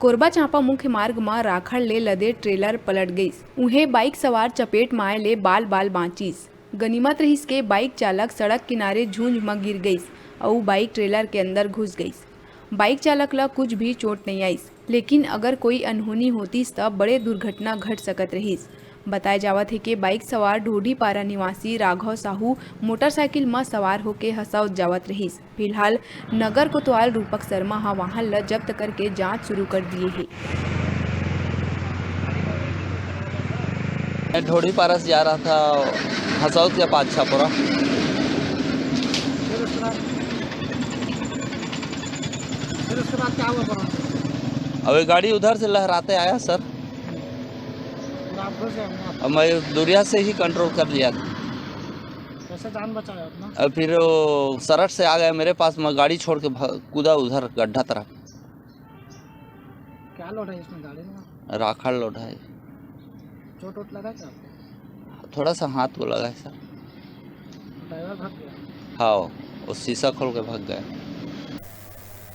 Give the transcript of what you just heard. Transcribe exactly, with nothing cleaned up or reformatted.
कोरबा चांपा मुख्य मार्ग म राखड़ ले लदे ट्रेलर पलट गइस। उहें, बाइक सवार चपेट म आए ले बाल-बाल बांचिस। गनीमत रहिस के बाइक चालक सड़क किनारे झुंझ म गिर गइस अउ बाइक ट्रेलर के अंदर घुस गइस। बाइक चालक ल कुछ भी चोट नइ आइस, लेकिन अगर कोई अनहोनी होतिस, त बड़े दुर्घटना घट सकत रहिस। बताए जावत हे कि बाइक सवार ढोढीपारा निवासी राघव साहू मोटरसाइकिल म सवार होके हसौद जावत रहिस। फिलहाल नगर कोतवाल रूपक शर्मा ह वाहन ल जब्त करके जांच शुरू कर दिए हे। मैं ढोढीपारा से जा रहा था हसौद के पास छपरा। फिर उसके बाद, फिर उसके बाद क्या हुआ, बोलो? अब ये गाड़ी उधर से लहराते आया सर। अब मैं दुरिया से ही कंट्रोल कर लिया था। कैसे जान बचाया अपना? अब फिर वो सड़क से आ गया मेरे पास, मैं गाड़ी छोड़ के भाग, कूदा उधर गड्ढा तरफ। क्या लोड है इसमें गाड़ी में? राखड़ लोड है। चोट वोट लगा क्या आपको? थोड़ा सा हाथ को लगा है सर। ड्राइवर भाग गया? हाँ, वो शीशा खोल के भाग गया।